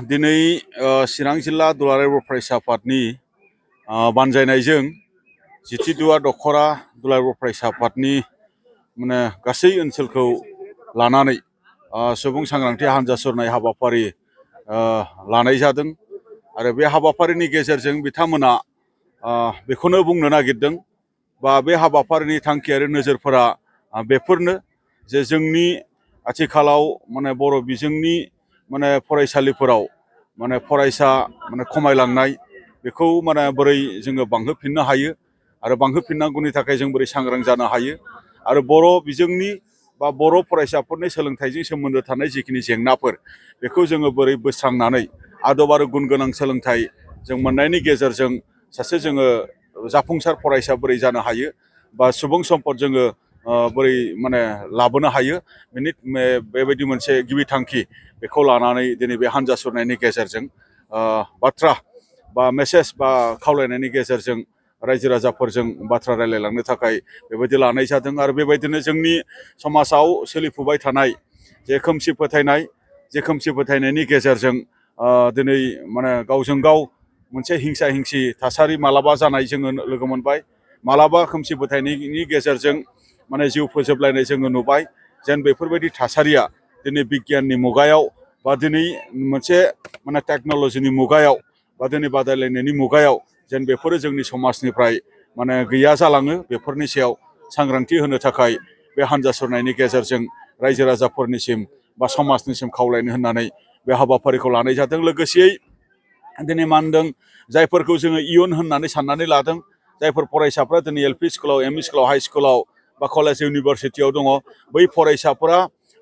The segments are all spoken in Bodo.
दिनै चिरां जिल्ला दुलाराय बर' फरायसा आफादनि बानजायनायजों जिथिदुवा दखरा दुलाराय बर' फरायसा आफादनि माने गासै ओनसोलखौ लानानै सुबुं सांग्रांथि हानजा सुरनाय हाबाफारि लानाय जादों आरो बे हाबाफारिनि गेजेरजों बिथांमोना बेखौनो बुंनो नागिरदों बा बे हाबाफारिनि थांखियारि नोजोरफोरा बेफोरनो जे जोंनि आथिखालाव माने बर' बिजोंनि माने फरायसालिफोराव माने फरायसा माने खमायलांनाय बेखौ माने बोरै जोङो बांहोफिननो हायो आरो बांहोफिननांगौनि थाखाय जों बोरै सांग्रां जानो हायो आरो बर' बिजोंनि बा बर' फरायसाफोरनि सोलोंथाइजों सोमोन्दो थानाय जिखिनि जेंनाफोर बेखौ जोङो बोरै बोस्रांनानै आदब आरो गुन गोनां सोलोंथाइ जों मोननायनि गेजेरजों सासे जोङो जाफुंसार फरायसा बोरै जानो हायो बा सुबुं सम्पद जोङो बोरै माने लाबोनो हायो बेबायदि मोनसे गिबि थांखि बेखौ लानानै दिनै बे हानजा सुरनायनि गेजेरजों बाथ्रा बा मेसेज बा खावलायनायनि गेजेरजों रायजो राजाफोरजों बाथ्रा रायलायलांनो थाखाय बेबायदि लानाय जादों आरो बेबायदिनो जोंनि समाजाव सोलिफुबाय थानाय जे खोमसि फोथायनायनि गेजेरजों दिनै माने गावजों गाव मोनसे हिंसा हिंसि थासारि मालाबा जानाय जोङो लोगो मोनबाय मालाबा खोमसि फोथायनायनि गेजेरजों माने जिउ फोजोबलायनाय जोङो नुबाय जेन बेफोरबायदि थासारिया दिनै बिगियाननि मुगायाव बा दिनै मोनसे माने टेक्न'लजिनि मुगायाव बा दिनै बादायलायनायनि मुगायाव जेन बेफोरो जोंनि समाजनिफ्राय माने गैया जालाङो बेफोरनि सायाव सांग्रांथि होनो थाखाय बे हानजा सुरनायनि गेजेरजों रायजो राजाफोरनिसिम बा समाजनिसिम खावलायनो होननानै बे हाबाफारिखौ लानाय जादों। लोगोसेयै दिनै मा होनदों जायफोरखौ जोङो इयुन होननानै साननानै लादों जायफोर फरायसाफ्रा दिनै एल पि स्कुलाव एम इ स्कुलाव हाइ स्कुलाव बा कलेज इउनिभारसिटियाव दङ बै फरायसाफोरा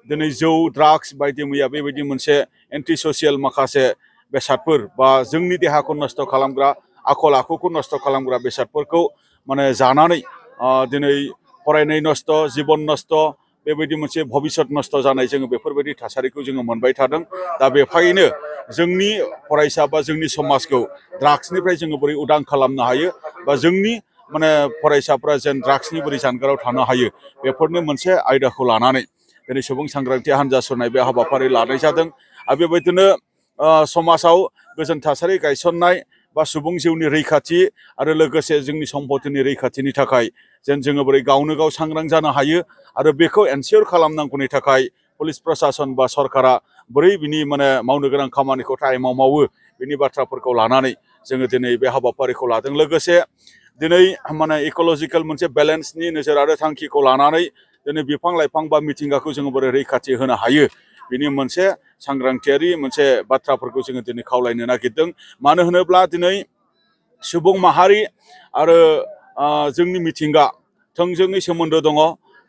दिनै जौ ड्राग्स बायदि मैया बेबायदि मोनसे एन्टि ससियेल माखासे बेसादफोर बा जोंनि देहाखौ नस्थ' खालामग्रा आखल आखुखौ नस्थ' खालामग्रा बेसादफोरखौ माने जानानै दिनै फरायनाय नस्थ' जिबन नस्थ' बेबायदि मोनसे भबिसत नस्थ' जानाय जोङो बेफोरबायदि थासारिखौ जोङो मोनबाय थादों। दा बेखायनो जोंनि फरायसा बा जोंनि समाजखौ ड्राग्सनिफ्राय जोङो बोरै उदां खालामनो हायो बा जोंनि माने फरायसाफ्रा जेन ड्राग्सनि बोरै जानगाराव थानो हायो बेफोरनो मोनसे आयदाखौ लानानै दिनै सुबुं सांग्रांथि हानजा सुरनाय बे हाबाफारि लानाय जादों आरो बेबायदिनो समाजाव गोजोन थासारि गायसननाय बा सुबुं जिउनि रैखाथि आरो लोगोसे जोंनि सम्पतिनि रैखाथिनि थाखाय जेन जोङो बोरै गावनो गाव सांग्रां जानो हायो आरो बेखौ एनसियर खालामनांगौनि थाखाय पुलिस प्रसासन बा सरकारा बोरै बिनि माने मावनो गोनां खामानिखौ टाइमाव मावो बिनि बाथ्राफोरखौ लानानै जोङो दिनै बे हाबाफारिखौ लादों। लोगोसे दिनै माने इक'लजिकेल मोनसे बेलेन्सनि नोजोर आरो थांखिखौ लानानै दिनै बिफां लाइफां बा मिथिंगाखौ जोङो बोरै रैखाथि होनो हायो बिनि मोनसे सांग्रांथियारि मोनसे बाथ्राफोरखौ जोङो दिनै खावलायनो नागिरदों। मानो होनोब्ला दिनै सुबुं माहारि आरो जोंनि मिथिंगा थोंजोङै सोमोन्दो दङ।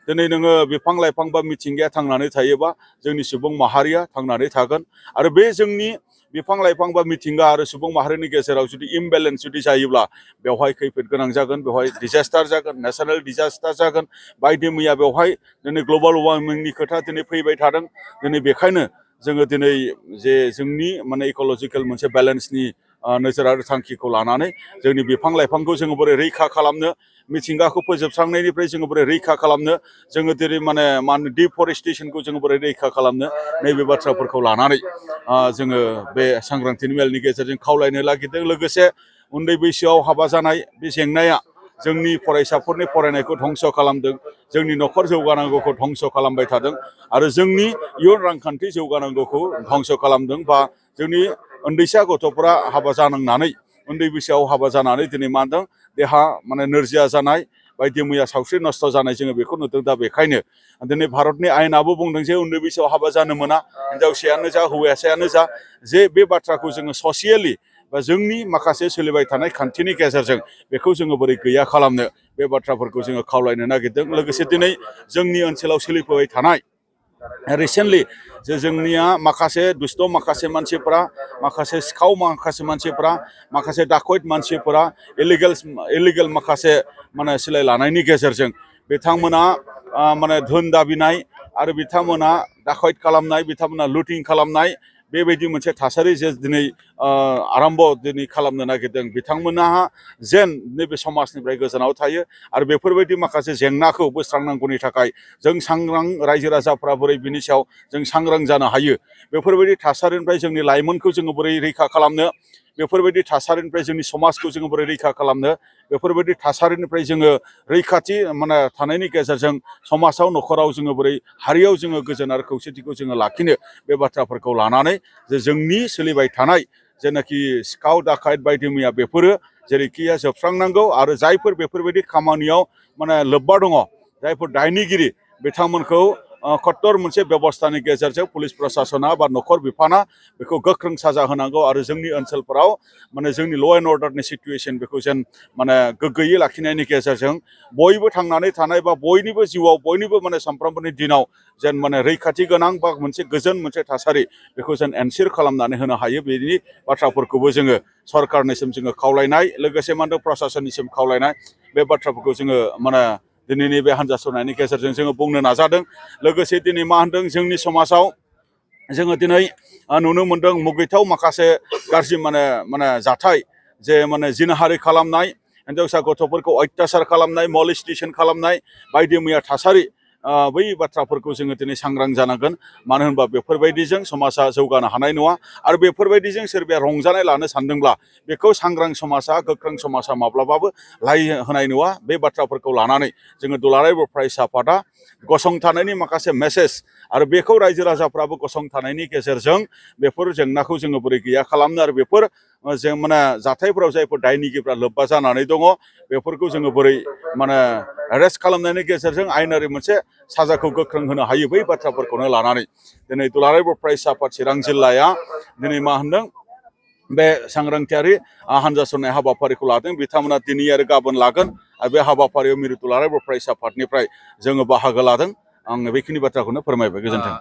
दिनै नोङो बिफां लाइफां बा मिथिंगाया थांनानै थायोबा जोंनि सुबुं माहारिया थांनानै थागोन आरो बे जोंनि बिफां लाइफां बा मिथिंगा आरो सुबुं माहारिनि गेजेराव जुदि इमबेलेन्स जुदि जायोब्ला बेवहाय खैफोद गोनां जागोन बेवहाय डिजास्टार जागोन नेचारेल डिजास्टार जागोन बायदि मैया बेवहाय दिनै ग्लबेल वार्मिंनि खोथा दिनै फैबाय थादों। दिनै बेखायनो जोङो दिनै जे जोंनि माने इक'लजिकेल मोनसे बेलेन्सनि नोजोर आरो थांखिखौ लानानै जोंनि बिफां लाइफांखौ जोङो बोरै रैखा खालामनो मिथिंगाखौ फोजोबस्रांनायनिफ्राय जोङो बोरै रैखा खालामनो जोङो दिनै मा होनो डिफरेस्टेसनखौ जोङो बोरै रैखा खालामनो नैबे बाथ्राफोरखौ लानानै जोङो बे सांग्रांथि मेलनि गेजेरजों खावलायनो नागिरदों। लोगोसे उन्दै बैसोआव हाबा जानाय बे जेंनाया जोंनि फरायसाफोरनि फरायनायखौ धंस' खालामदों जोंनि न'खर जौगानांगौखौ धंस' खालामबाय थादों आरो जोंनि इयुन रांखान्थि जौगानांगौखौ धंस' खालामदों बा जोंनि उन्दैसा गथ'फोरा हाबा जानांनानै उन्दै बैसोआव हाबा जानानै दिनै मा होनदों देहा माने नोरजिया जानाय बायदि मैया सावस्रि नस्थ' जानाय जोङो बेखौ नुदों। दा बेखायनो दिनै भारतनि आयेनाबो बुंदों जे उन्दै बैसोआव हाबा जानो मोना हिनजावसायानो जा हौवासायानो जा जे बे बाथ्राखौ जोङो ससियेलि बा जोंनि माखासे सोलिबाय थानाय खान्थिनि गेजेरजों बेखौ जोङो बोरै गैया खालामनो बे बाथ्राफोरखौ जोङो खावलायनो नागिरदों। लोगोसे दिनै जोंनि ओनसोलाव सोलिफुबाय थानाय रिसेन्टलि जे जोंनिया माखासे दुस्त माखासे मानसिफोरा माखासे सिखाव माखासे मानसिफोरा माखासे डाकैत मानसिफोरा इलिगेल माखासे माने सिलाय लानायनि गेजेरजों बिथांमोना माने धोन दाबिनाय आरो बिथांमोना डाकैत खालामनाय बिथांमोना लुटिं खालामनाय बेबायदि मोनसे थासारि जे दिनै आरम्भ दिनै खालामनो नागिरदों बिथांमोनहा जेन नैबे समाजनिफ्राय गोजानाव थायो आरो बेफोरबायदि माखासे जेंनाखौ बोस्रांनांगौनि थाखाय जों सांग्रां रायजो राजाफ्रा बोरै बिनि सायाव जों सांग्रां जानो हायो बेफोरबायदि थासारिनिफ्राय जोंनि लाइमोनखौ जोङो बोरै रैखा खालामनो बेफोरबायदि थासारिनिफ्राय जोंनि समाजखौ जोङो बोरै रैखा खालामनो बेफोरबायदि थासारिनिफ्राय जोङो रैखाथि माने थानायनि गेजेरजों समाजाव न'खराव जोङो बोरै हारियाव जोङो गोजोन आरो खौसेथिखौ जोङो लाखिनो बे बाथ्राफोरखौ लानानै जे जोंनि सोलिबाय थानाय जेनाखि सिखाव दाखायत बायदि मैया बेफोरो जेरैखिया जोबस्रांनांगौ आरो जायफोर बेफोरबायदि खामानियाव माने लोब्बा दङ जायफोर दायनिगिरि बिथांमोनखौ कट्टर मोनसे बेबस्थानि गेजेरजों पुलिस प्रसासना बा न'खर बिफाना बेखौ गोख्रों साजा होनांगौ आरो जोंनि ओनसोलफोराव माने जोंनि ल' एन्ड अर्डारनि सिटुएसन बेखौ जेन माने गोग्गोयै लाखिनायनि गेजेरजों बयबो थांनानै थानाय बा बयनिबो जिउआव बयनिबो माने सानफ्रोमबोनि दिनाव जेन माने रैखाथि गोनां बा मोनसे गोजोन मोनसे थासारि बेखौ जेन एनसियर खालामनानै होनो हायो बेनि बाथ्राफोरखौबो जोङो सरकारनिसिम जोङो खावलायनाय लोगोसे मा होनदों प्रसासननिसिम खावलायनाय बे बाथ्राफोरखौ जोङो माने दिनैनि बे हान्जा सुरनायनि गेजेरजों जोङो बुंनो नाजादों लोगोसे दिनै मा होनदों जोंनि समाजाव जोङो दिनै नुनो मोनदों मुगैथाव माखासे गाज्रि माने जाथाय जे माने जिनाहारि खालामनाय हिन्जावसा गथ'फोरखौ अत्याचार खालामनाय मलेस्टेसन खालामनाय बायदि मैया थासारि बै बाथ्राफोरखौ जोङो दिनै सांग्रां जानांगोन मानो होनबा बेफोरबायदिजों समाजा जौगानो हानाय नङा आरो बेफोरबायदिजों सोरबाया रंजानाय लानो सानदोंब्ला बेखौ सांग्रां समाजा गोख्रों समाजा माब्लाबाबो लाय होनाय नङा बे बाथ्राफोरखौ लानानै जोङो दुलाराय बर' फरायसा आफादा गसंथानायनि माखासे मेसेज आरो बेखौ रायजो राजाफ्राबो गसंथानायनि गेजेरजों बेफोर जेंनाखौ जोङो बोरै गैया खालामनो आरो बेफोर जों माने जाथायफोराव जायफोर दायनिगिरिफ्रा लोब्बा जानानै दङ बेफोरखौ जोङो बोरै माने एरेस्ट खालामनायनि गेजेरजों आयेनारि मोनसे साजाखौ गोख्रों होनो हायो बै बाथ्राफोरखौनो लानानै दिनै दुलाराय बर' फरायसा आफाद चिरां जिल्लाया दिनै मा होनदों बे सांग्रांथियारि हान्जा सुरनाय हाबाफारिखौ लादों बिथांमोना दिनै आरो गाबोन लागोन आरो बे हाबाफारियाव मिरु दुलाराय बर' फरायसा आफादनिफ्राय जोङो बाहागो लादों आं बेखिनि बाथ्राखौनो फोरमायबाय गोजोन्थों